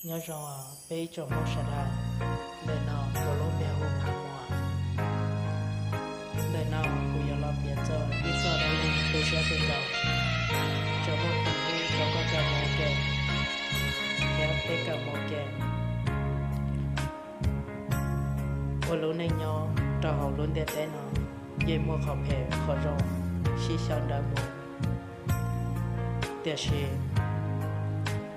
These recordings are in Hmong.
Nyob zoo peb ib tsoom Hmoob sawv daws, ntawm no kuv lub npe hu Phav Muas. Ntawm no kuv yuav los piav txog ib txoj dab neeg tu siab kawg nkaus, tsuas muaj qhov ntawd rau koj kawm mus ua ke thiab peb kawm mus ua ke. Ua lub neej nyob rau hauv lub ntiaj teb no yeej muaj qhov phem qhov zoo sib xyaw ntawd mus. Tiam sis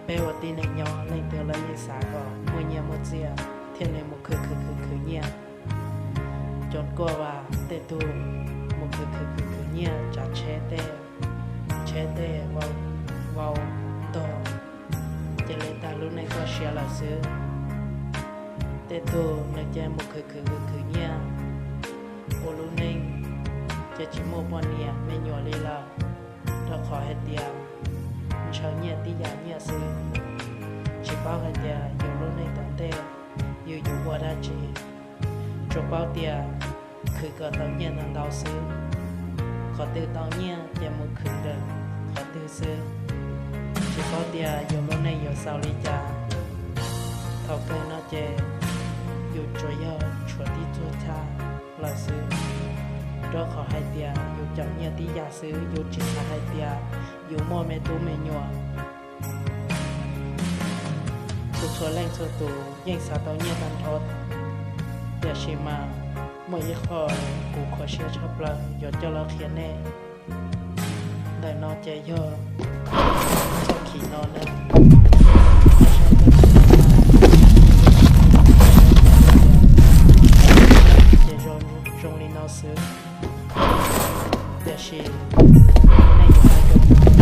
peb ua tib neeg nyob leej twg los yeej xav kom muaj nyiaj muaj txiaj thiaj li mus khwv khwv khwv khwv nyiaj. Cov kuaj vas tej tug mus khwv khwv khwv khwv nyiaj tsav tsheb tej, tsheb tej vau ntog, ces li tas lub neej txoj sia lawm xwb. Tej tug nws ces mus khwv khwv khwv khwv nyiaj, ua lub neej ces tsis muaj poj niam me nyuam li lawm, rau qhov hais tias ntshaw nyiaj tib yam nyiaj xwb. Tsis paub hais tias yus lub neej tom ntej yus yuav ua dab tsi, tsuas paub tias khwv kom tau nyiaj ntau ntau xwb. Qhov twg tau nyiaj ces mus khwv ntawm qhov twg xwb. Tsis paub tias yus lub neej yuav xaus li cas. Thaum kawg no ces yus tsuas yog tshuav tib txuj chaj lawm xwb, rau qhov hais tias yus caum nyiaj tib yam xwb, yus tsis xav hais tias yus muaj me tub me nyuam. Txhua txhua leej txhua tus yeej xav tau nyiaj tag nrho, tiam sis mas muaj ib qho kuv khuv xim tshaj plaws yuav coj los qhia nej. Ntawm no ces yog txoj kev no na. Ces zoo li no xwb. Tiam sis nej yuav hais rau kuv,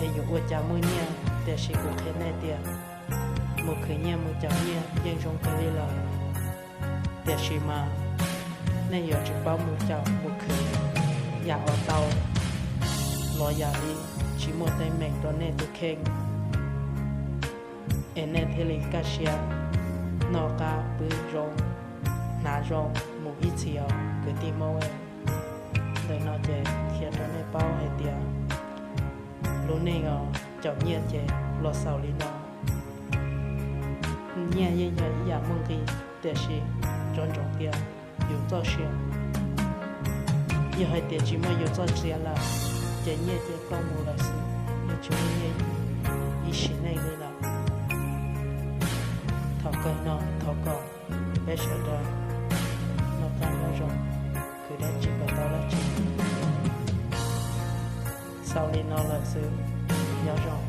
es yuav ua cas muaj nyiaj, tiam sis kuv qhia nej tias mus khwv nyiaj mus caum nyiaj yeej zoo kawg li lawm. Tiam sis mas nej yuav tsum paub mus caum mus khwv yam uas tau los yam li tsis muaj teeb meem rau nej tus kheej, es nej thiaj li kaj siab noj qab pw zoo, hnav zoo mus ib txhis os kwv tij Hmoob. Ntawm no ces qhia rau nej paub hais tias lub neej os, caum nyiaj ces los xaus li no. Nyiaj yeej yog ib yam muaj nqis, tiam sis nco ntsoov tias yus txoj sia, yog hais tias tsis muaj yus txoj sia lawm, ces nyiaj ces ploj mus lawm xwb, yeej tsis muaj nyiaj ib sim neej li lawm. Thaum kawg no thov kom peb sawv daws noj qab nyob zoo, khwv dab tsi kom tau dab tsi. Xaus li no lawm xwb, nyob zoo.